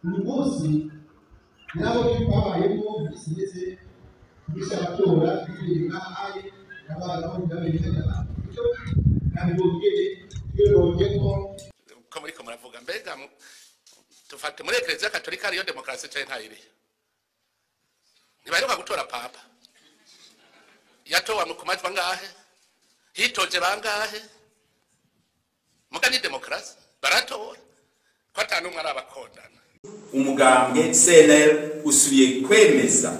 Uyu munsi nabo twabayemo bisize kubisha amatora birinda aye n'abana bo ndabirinda icyo nabibongeye iyo ko ko muri ko muravuga mbega tufate muri Eklezia Katolika ariyo demokarasi cyane ntayiri ntibaheruka gutora papa yatowe ku majwi angahe hitoje bangahe muga ni demokarasi baratora ko ata n'umwe arabakondana. Umugambwe CNL usubiye kwemeza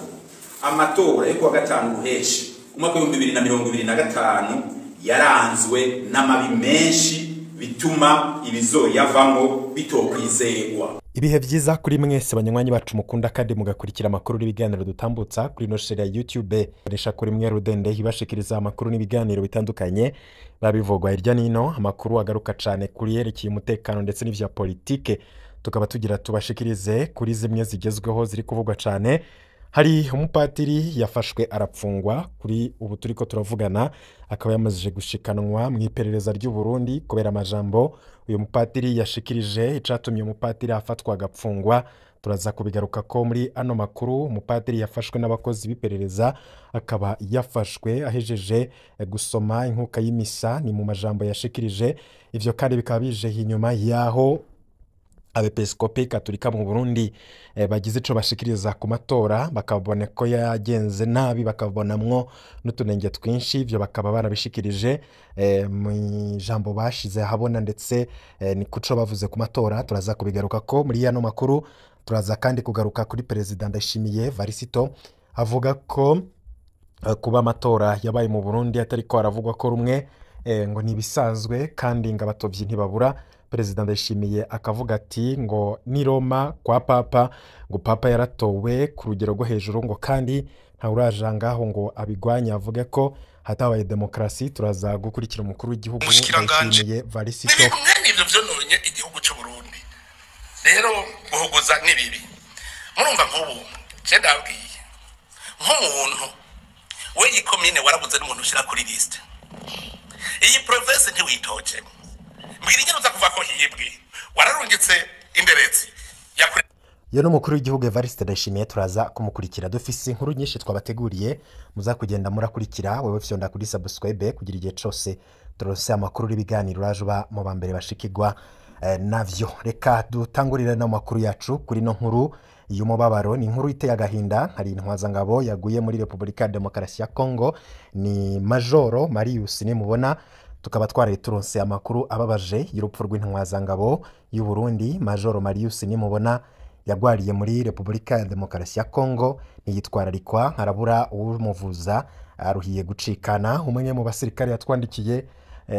amatora yo kuwa gatanu ruheshi umwaka w'ibihumbi bibiri na mirongo ibiri na gatanu yaranzwe n'amabi menshi bituma ibizoyavamwo bitokwizegwa. Ibihe vyiza kuri mwese banywanyi bacu mukunda kandi mugakurikira amakuru n'ibiganiro dutambutsa kuri no share ya YouTube. Resha kuri mwe rudende ibashikiriza amakuru n'ibiganiro bitandukanye babivugwa hirya nino, amakuru agaruka cane kuri yerekeye umutekano ndetse n'ivya politike. Tukaba tugira tubashikirize kuri zimwe zigezweho ziri kuvugwa cane. Hari umupatiri yafashwe arapfungwa kuri ubu turiko turavugana, akaba yamaze gushikanwa mu iperereza ry'u Burundi kubera amajambo uyu mupatiri yashikirije. Icatumye umupatiri afatwa agapfungwa turaza kubigaruka ko muri ano makuru. Umupatiri yafashwe n'abakozi b'iperereza, akaba yafashwe ahejeje gusoma inkuka y'imisa, ni mu majambo yashikirije. Ivyo kandi bikaba bije inyuma yaho abepiskopi katolika mu Burundi bagize ico bashikiriza ku matora, bakabona ko yagenze nabi, bakabonamwo n'utunenge twinshi. Ivyo bakaba barabishikirije mu jambo bashize habona, ndetse ni kuco bavuze ku matora. Turaza kubigaruka ko muri yano makuru. Turaza kandi kugaruka kuri Perezida Ndayishimiye Varisito avuga ko kuba amatora yabaye mu Burundi atari ko aravugwa ko rumwe ngo ni ibisanzwe kandi ngo abatovyi ntibabura. Perezida Ndayishimiye akavuga ati ngo ni Roma kwa papa, ngo papa yaratowe ku rugero rwo hejuru, ngo kandi nta ngaho ngo abigwanye avuge ko hatabaye demokarasi. Turaza gukurikira umukuru w'igihugu Ndayishimiye Varisito. Mwene ivyo vyononye igihugu c'u Burundi rero guhuguza ni bibi. Murumva nk'ubu je ndabwiye nk'umuntu we ikomine warabuze n'umuntu ushira kuri liste iyi province ntiwitoje mbwira ingene uza kuva ko hibwe wararungitse inderezi. Yo n'umukuru w'igihugu Evariste Ndayishimiye turaza kumukurikira. Dufise inkuru nyinshi twabateguriye muza kugenda murakurikira. Wewe fyonda kuri subscribe kugira igihe cose turose amakuru n'ibiganiro uraje uba mu bambere bashikirwa navyo. Reka dutangurire no makuru yacu kuri no nkuru y'umubabaro. Ni inkuru iteye agahinda. Hari intwazangabo yaguye muri Republika ya Demokarasi ya Kongo, ni Majoro Marius nimubona. Tukaba twaraye turonse amakuru ababaje y'urupfu rw'intwazangabo y'u Burundi Majoro Marius nimubona. Yagwariye muri Republika ya Demokarasi ya Kongo, ntiyitwararikwa, arabura uwumuvuza, aruhiye gucikana. Umwe mu basirikare yatwandikiye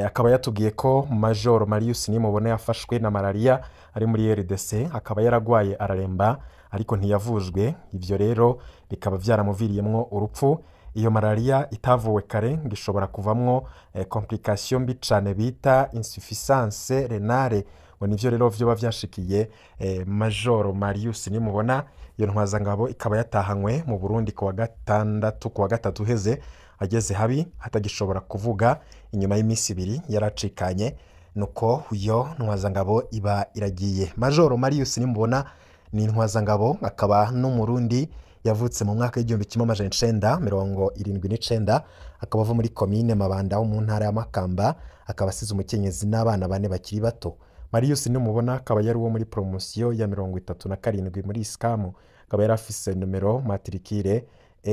akaba yatubwiye ko Majoro Marius nimubona yafashwe na malaria ari muri RDC, akaba yaragwaye araremba ariko ntiyavujwe. Ivyo rero bikaba vyaramuviriyemwo urupfu. Iyo malaria itavuwe kare ngo ishobora kuvamwo complication mbi cane bita insuffisance renale. Ngo nivyo rero vyoba vyashikiye Majoro Marius nimubona. Iyo ntwazangabo ikaba yatahanywe mu Burundi kuwa gatandatu kuwa gatatu heze, ageze habi hatagishobora kuvuga. Inyuma y'imisi ibiri yaracikanye, nuko iyo ntwazangabo iba iragiye. Majoro Marius nimubona ni intwazangabo akaba n'umurundi, yavutse mu mwaka w'igihumbi kimwe amajana icenda mirongo irindwi n'icenda, akaba ava muri komine Mabanda wo mu ntara ya Makamba, akaba asize umukenyezi n'abana bane bakiri bato. Marius nimubona akaba yari uwo muri promosiyo ya 37 muri Iskamu, akaba yari afise numero matricule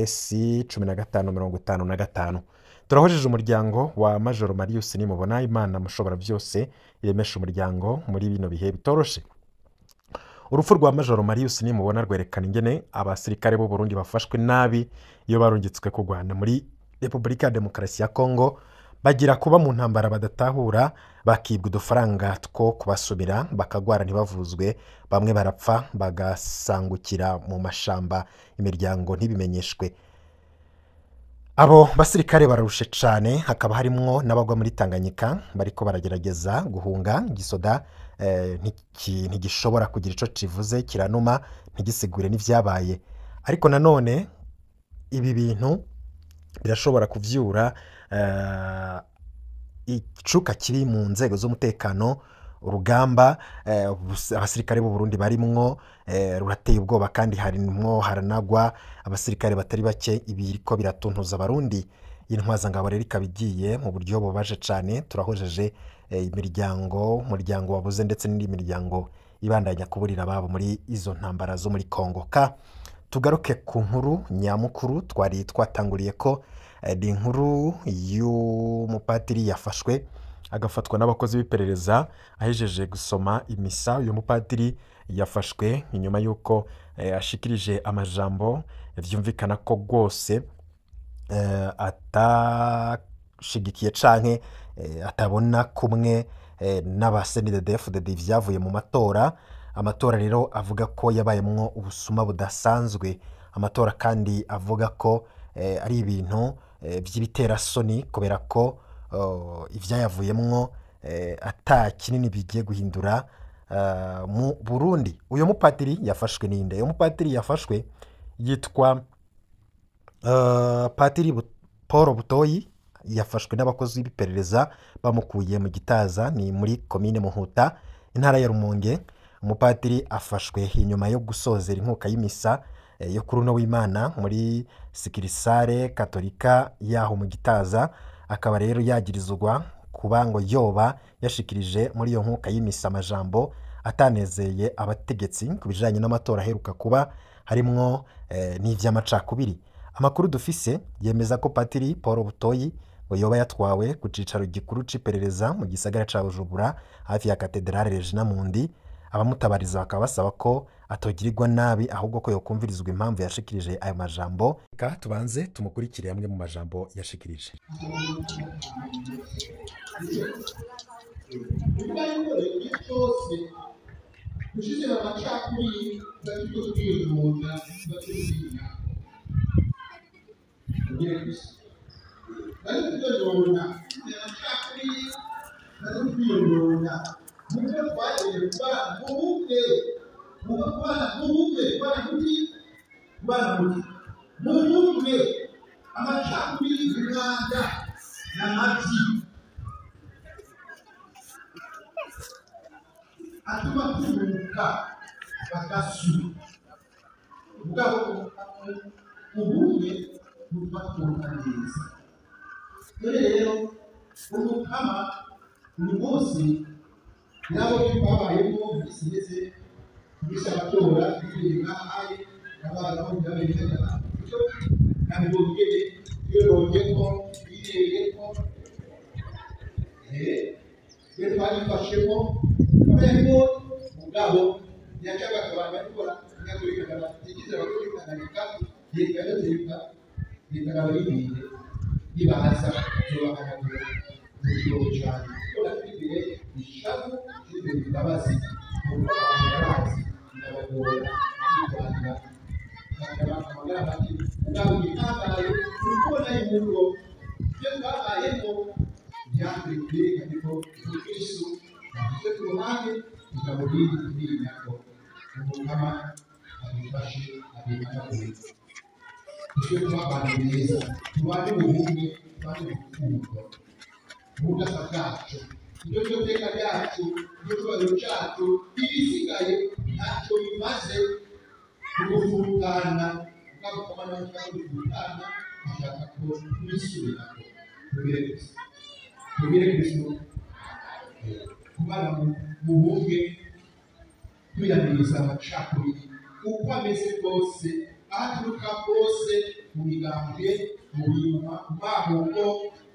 SC 1555. Turahojeje umuryango wa Majoro Marius nimubona. Imana mushobora byose iremesha umuryango muri bino bihe bitoroshe. Urupfu rwa Majoro Marius nimubona rwerekana ingene abasirikare b'u Burundi bafashwe nabi iyo barungitswe kurwana muri Republika ya Demokarasi ya Kongo, bagira kuba mu ntambara badatahura, bakibwa udufaranga two kubasubira, bakagwara ntibavuzwe, bamwe barapfa bagasangukira mu mashamba, imiryango ntibimenyeshwe. Abo basirikare bararushe cane, hakaba harimwo n'abagwa muri Tanganyika bariko baragerageza guhunga. Gisoda ntigishobora kugira ico kivuze, kiranuma ntigisigure n'ivyabaye. Ariko nanone ibi bintu birashobora kuvyura icuka kiri mu nzego z'umutekano. Urugamba abasirikare b'u Burundi barimwo rurateye ubwoba, kandi harimwo haranagwa abasirikare batari bake, ibiriko biratuntuza abarundi. Intwazangabo rero ikaba igiye mu buryo bubaje cane. Turahojeje imiryango, umuryango wabuze ndetse n'indi miryango ibandanya kuburira ababo muri izo ntambara zo muri Kongo. Ka tugaruke ku nkuru nyamukuru twari twatanguriye ko ni inkuru y'umupatiri yafashwe, agafatwa n'abakozi b'iperereza ahejeje gusoma imisa. Uyu mupatiri yafashwe inyuma y'uko ashikirije amajambo vyumvikana ko rwose atashigikiye canke atabona kumwe n'aba CNDD-FDD ivyavuye mu matora. Amatora rero avuga ko yabayemwo ubusuma budasanzwe, amatora kandi avuga ko ari ibintu vy'ibiterasoni, kubera ko ivyayavuyemwo ata kinini bigiye guhindura mu Burundi. Uyu mupatiri yafashwe ninde? Uyu mupatiri yafashwe yitwa Patiri Paul Butoyi, yafashwe n'abakozi b'iperereza bamukuye mu Gitaza, ni muri komine Muhuta, intara ya Rumonge. Umupatiri afashwe inyuma yo gusozera inkuka y'imisa yo kuri uno w'Imana muri sikirisare katolika yaho mu Gitaza. Akaba rero yagirizwa kuba ngo yoba yashikirije muri iyo nkuka y'imisa amajambo atanezeye abategetsi ku bijanye n'amatora aheruka kuba, harimwo n'ivy'amacakubiri. Amakuru dufise yemeza ko Patiri Paul Butoyi ngo yoba yatwawe ku cicaro gikuru c'iperereza mu gisagara ca Bujumbura, hafi ya Katedrale Regina Mundi. Abamutabariza bakaba basaba ko atogirirwa nabi, ahubwo ko yokumvirizwa impamvu yashikirije ayo majambo. Reka tubanze tumukurikire amwe mu majambo yashikirije. Bivuga yuko rero igihe cyose dushize amacakubiri tuba turiko twiyonona, tuba turitinya tugere kw'isi, ariko twiyonona amacakubiri, tuba twiyonona muko twagiye kubana mu bumwe, muko kubana mu bumwe, kubana muti, kubana muti mu bumwe. Amacakubiri umwanda n'amagi atuma turuka bagasu, mugabo ubumwe butuma turuka neza. None rero umukama uyu munsi nabo twabayemo isi iheze kubisha amatora bibereye ngaha, n'abana bo byabereye hariya, icyo nabibonye twibonye ko bireye ko rero twabifashemo abarimo mugabo yacaga abantu barikora nyakurikana yagize abakurikana leta yagateka leta abarindiriye nibaza zobahanagura mu kigo cyane, kuko natwimbere ishavu twimbere imbabazi nuko abantu barazi birabagora kwitwarira bakaba amagara make. Mugabo igihambaye ni ukubona yuko ibyo twabayemo byakwiye kwerekana ko Kristo yavuze ku ruhande ijambo riri turinya ko umukama adufashe aduhanagure, tujye tuba abantu beza, tubane mu bumwe, tubane mu rukundo, mu budasa bwacu, ibyo byo teka ryacu, ibyo cyubahiro cyacu. Ibisigaye ntacyo bimaze kugufurukana, mugabo ukaba nawe ushaka kugufurukana, ashaka ko tubisubirako. Tubwire Kristo, tubwire Kristo kubana mu bumwe, twiyamiriza amacakubiri uko ameze kose, aho aturuka hose, mu migambwe, mu binyuma, mu mahungo,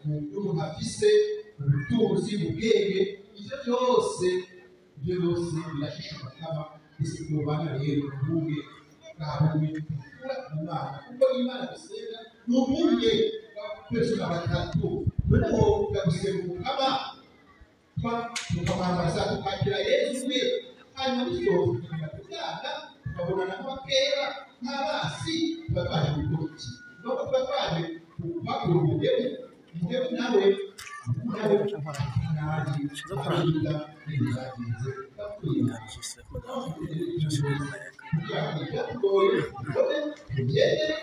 mu byo umuntu afise, mu butunzi, mu bwenge, ivyo byose, ibyo byose birashisha amatama. Ese tubana rero mu bumwe bwa bumwe dukura mu Mana, kuko Imana dusenga ni ubumwe twese batatu. Noneho tugasenga umukama, tukamwambaza, tukakira Yesu we, hanyuma bityo tukagenda kubyana, tukabonana nk'abakera nk'abasi, tuba twaje gukora iki? Nuko tuba twaje kubakura umuhemu, umuhemu nawe nawe nabi abahinga n'ibyagenze bapfuye kugira ngo ibyatugoye tubone tubyemere.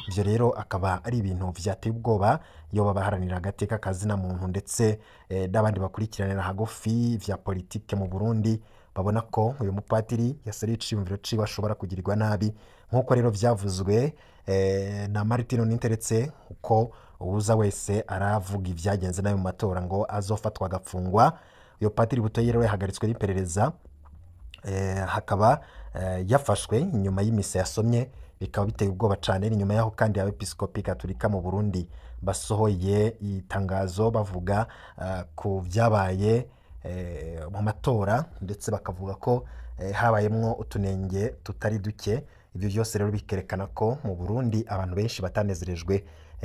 Ivyo rero akaba ari ibintu vyateye ubwoba iyo babaharanira agateka kazina muntu ndetse n'abandi bakurikiranira hagufi vya politike mu Burundi, babona ko uyu mupatiri yaseruye iciyumviro ciwe ashobora kugirirwa nabi, nk'uko rero vyavuzwe na Martino Ninteretse, uko uwuza wese aravuga ivyagenze nabi mu matora ngo azofatwa agafungwa. Uyo patiri Butoyi rero yahagaritswe n'iperereza, hakaba yafashwe inyuma y'imisa yasomye, bikaba biteye ubwoba cane. Ni nyuma yaho kandi abepiskopi katolika mu Burundi basohoye itangazo bavuga ku vyabaye mu matora, ndetse bakavuga ko habayemwo utunenge tutari duke. Ivyo vyose rero bikerekana ko mu Burundi abantu benshi batanezerejwe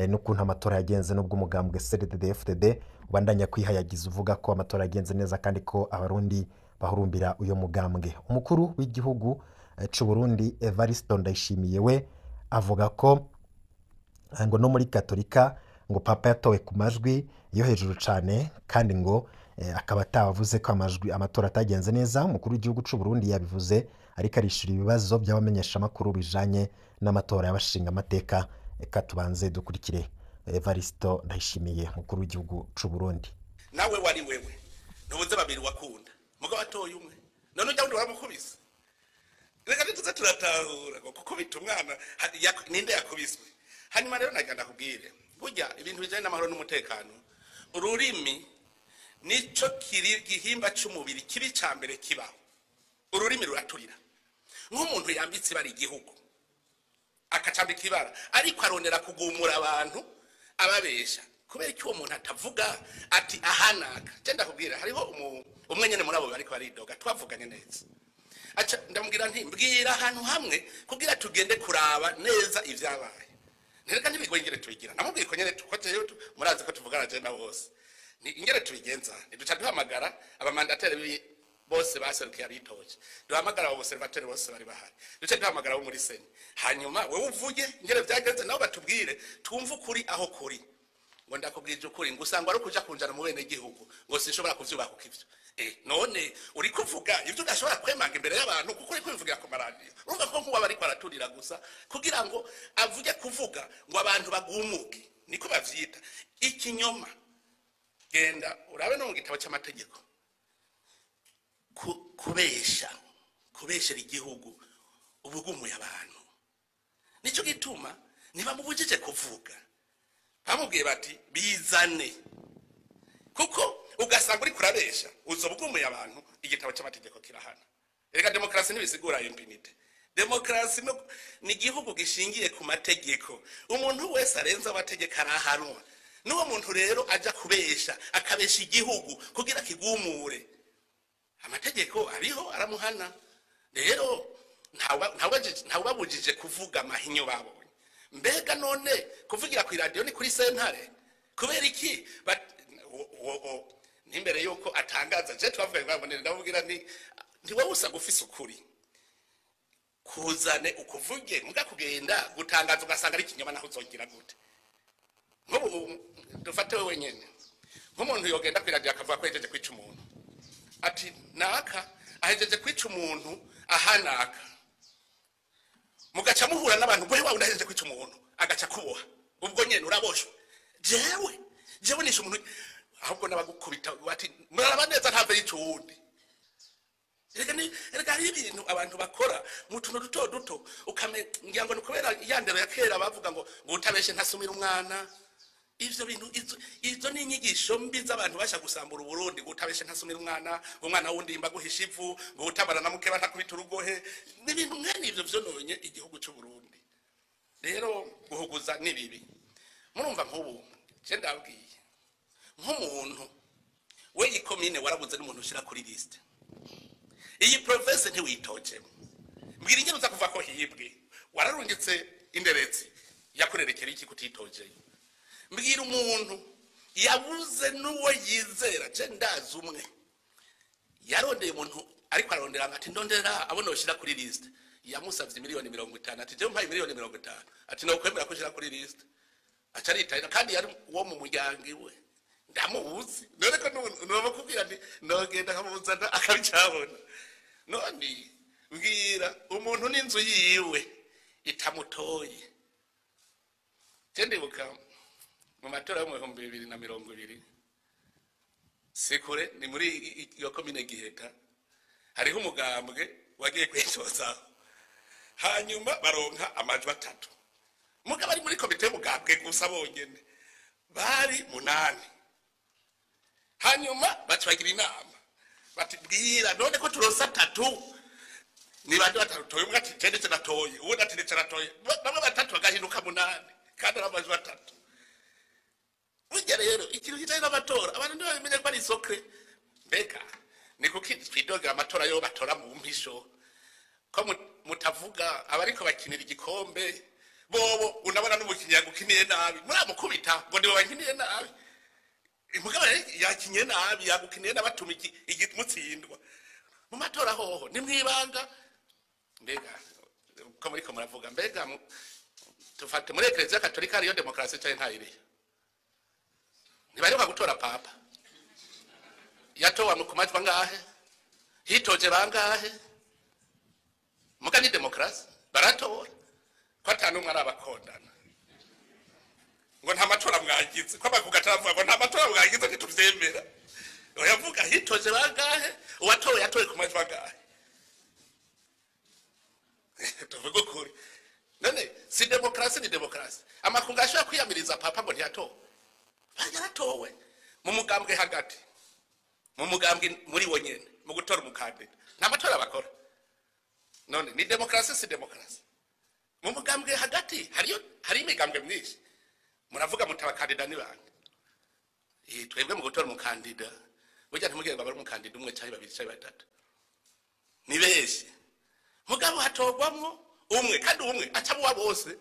n'ukuntu amatora yagenze, n'ubwo umugambwe CNDD-FDD ubandanya kwihayagiza uvuga ko amatora yagenze neza kandi ko abarundi bahurumbira uyo mugambwe. Umukuru w'igihugu c'u Burundi Evariste Ndayishimiye we avuga ko ngo no muri Katolika ngo papa yatowe ku majwi yo hejuru cane, kandi ngo akaba atavuze ko amajwi amatora atagenze neza. Umukuru w'igihugu c'u Burundi yabivuze ariko arishura ibibazo by'abamenyeshamakuru bijanye n'amatora y'abashinga amateka. Reka tubanze dukurikire Evariste Ndayishimiye, umukuru w'igihugu c'u Burundi. Nawe wari wewe ntubuze babiri wakunda mugabo atoye umwe, none ujya wundi waramukubise. Reka ntituze turatahura ngo gukubita umwana ninde yakubiswe. Hanyuma rero nagira ndakubwire, burya ibintu bijanye n'amahoro n'umutekano, ururimi nico kiri gihimba c'umubiri kibi ca mbere kibaho. Ururimi ruraturira. Nk'umuntu yambitse ibara igihugu akacambika ibara, ariko arondera kugumura abantu ababesha, kubera ko uwo muntu atavuga ati ahanaka. Je ndakubwira, hariho umwe nyene muri abo bariko baridoga twavuganye neza, aca ndamubwira nti mbwira ahantu hamwe kugira tugende kuraba neza ivyabaye. Ntereka ntibigoye ingene tubigira, namubwiye ko nyene tuko jewe murazi ko tuvugana je na bose, ni ingene tubigenza, ntiduca duhamagara abamandateri bose baserukiye abitoje, duhamagara abo observateur bose bari bahari, duce duhamagara abo muri seni, hanyuma wewe uvuge ingene vyagenze nabo batubwire twumve ukuri aho kuri. Ngo ndakubwije ukuri, ngo usanga ari ukuja kunjana mu bene gihugu, ngo sinshobora kuvyubaka ivyo. None uri kuvuga ivyo udashobora kwemanga imbere y'abantu kuko uri kubivugira ku maradiyo. Urumva ko nkuba bariko araturira gusa kugira ngo avuge kuvuga ngo abantu bagumuke, niko bavyita ikinyoma. Genda urabe no mu gitabo c'amategeko, kubesha, kubeshera igihugu ubugumuye abantu. Nico gituma ntibamubujije kuvuga, bamubwiye bati bizane, kuko ugasanga uri kurabesha uzobugumuye abantu. Igitabo c'amategeko kirahana. Erega demokarasi ntibisigura impunité. Demokarasi ni igihugu gishingiye ku mategeko. Umuntu wese arenza amategeko arahanwa. N'uwo muntu rero aja kubesha akabesha igihugu kugira kigumure, amategeko ariho aramuhana. Rero ntawabujije kuvuga amahinyu babonye. Mbega none kuvugira ku radio ni kuri sentare kubera iki? N'imbere yuko atangaza je twavuga ngo ndamubwira nti wowe usanga ufise ukuri, kuzane ukuvuge, muga kugenda gutangaza ugasanga ari ikinyoma, naho uzongera gute? Nk'ubu dufate wewe nyene, nk'umuntu yogenda ku radio akavuga ko yahejeje kwica umuntu, ati naka ahejeje kwica umuntu ahanaka, mugaca muhura n'abantu ngo wawe udahejeje kwica umuntu, agaca kuboha, ubwo nyene uraboshwe. Jewe nishe umuntu, ahubwo n'abagukubita bati muraraba neza ntave yica uwundi. Erega hari ibintu abantu bakora mu tuntu duto duto, ngira ngo ni kubera ya ndero ya kera bavuga ngo utabeshe ntasumira umwana. Ivyo bintu izo ni inyigisho mbi z'abantu basha gusambura Uburundi, ngo utabeshe ntasumira umwana, ngo umwana wundi imba guhisha ivu, ngo utabara na mukeba ntakubita urugohe. Ni ibintu mwene ivyo vyononye igihugu c'u Burundi. Rero guhuguza ni bibi. Murumva nk'ubu je ndabwiye, nk'umuntu we ikomine warabuze n'umuntu ushira kuri liste, iyi province ntiwitojemo, mbwira ingene uza kuva ko hibwe, wararungitse inderezi yakurerekera iki kutitojeye? Mbwira umuntu yabuze n'uwo yizera. Je ndazi umwe yarondeye umuntu ariko arondera ati ndondera abo noshira kuri liste, yamusavye miliyoni 50, ati je mpaye miliyoni 50, ati nokwemera ko ushira kuri liste, aca aritahira, kandi yari uwo mu muryango iwe ndamuzi. None ko nobakubwira nti nogenda nkamuzana akabicabona. None mbwira umuntu n'inzu yiwe itamutoye. Je ndibuka mu matora yo mu 2020, sikure ni muri iyo komine Giheta, hariho umugambwe wagiye kwitoza, hanyuma baronka amajwi 3. Mugabo ari muri komite y'umugambwe gusa bonyene bari 8. Hanyuma baca bagira inama bati bwira none ko turonse 3, ni bande batatoye? Umwe ati je ndetse natoye, uwundi ati ndetse natoye, bamwe 3 bagahinduka 8 kandi ari amajwi 3. Burya rero ikintu kijanye n'amatora abantu ntibamenye ko ari isokre. Mbega ni kuki twidogera amatora yo batora mu mpisho, ko mutavuga abariko bakinira igikombe bobo? Unabona n'umukinyi yagukiniye nabi muramukubita ngo nibo bakiniye nabi. Mugabo yakinye nabi, yagukiniye nabatuma igimutsindwa. Mu matora hoho ni mwibanga. Mbega ko muriko muravuga, mbega tufate muri Eklezia Katolika ariyo demokarasi canke ntayiriyo? Ntibaheruka gutora papa, yatowe ku majwi angahe? Hitoje bangahe? Muga ni demokarasi, baratora ko ata n'umwe arabakondana ngo nta matora mwagize, ko amakuga ataravuga ngo nta matora mwagize ntituvyemera. Oyavuga hitoje bangahe, uwatowe yatowe ku majwi angahe? Tuvuge ukuri. None si demokarasi? Ni demokarasi. Amakungu ashobora kwiyamiriza papa ngo ntiyatowe? Yaratowe mu mugambwe hagati, mu mugambwe muri wo nyene, mu gutora umukandida nta matora bakora. None ni demokarasi, si demokarasi? Mu mugambwe hagati hariyo, hari imigambwe myinshi, muravuga muti abakandida ni bande? Twebwe mu gutora umukandida, burya ntimugire ngo abe ari umukandida umwe canke babiri canke batatu, ni benshi, mugabo hatorwamwo umwe, kandi umwe aca muwa bose.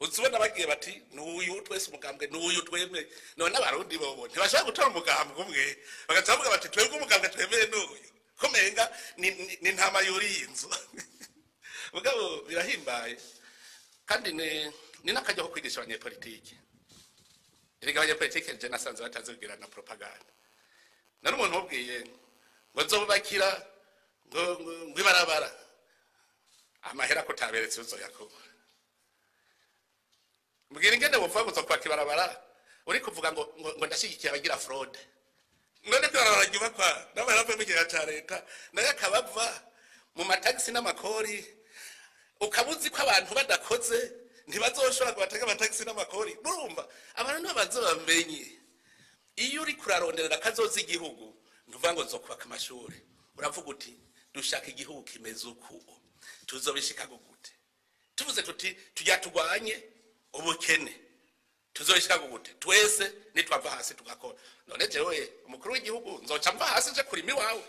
Uzubona bagiye bati n'uyu twese umugambwe n'uyu twemeye. None abarundi bobo ntibashobora gutora umugambwe umwe, bagaca bavuga bati twebwe umugambwe twemeye n'uyu, ko menga ni ntama yuriye inzu. Mugabo birahimbaye, kandi ni n'akaryo ko kwigisha abanyepolitike. Erega abanyepolitike je nasanze batazi kugira na propaganda. Nari umuntu mubwiye ngo nzobubakira ngo ibarabara, amahera ko taberetse uzoyakura. Mbwira ingene wopfa kuzokwaka ibarabara uri kuvuga ngo ndashyigikiye abagira fraude. None ko ibarabara ryubakwa n'amahera avuye mu kigega ca leta, nayo akaba ava mu matagisi n'amakori, ukaba uzi ko abantu badakoze ntibazoshobora kubatega amatagisi n'amakori. Murumva abantu ntibabanze bamenye, iyo uri kuraronderera kazoza igihugu ntuvuga ngo nzokubaka amashuri, uravuga uti dushaka igihugu kimeze uku, tuzobishika gute? Tuvuze tuti tujya turwanye ubukene, tuzobishika gute? Twese nitwava hasi tugakora. None jewe umukuru w'igihugu nzoca mva hasi nje kurima iwawe?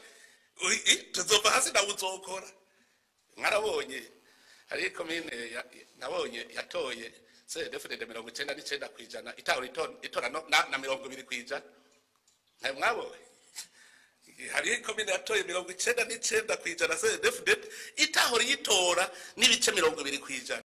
Tuzova hasi nawe uzokora. Mwarabonye hari komine nabonye yatoye CNDD-FDD 99%, itahora itora na 20%. Ntayo mwabonye? Hari komine yatoye 99% CNDD-FDD, itahora yitora n'ibice 20%.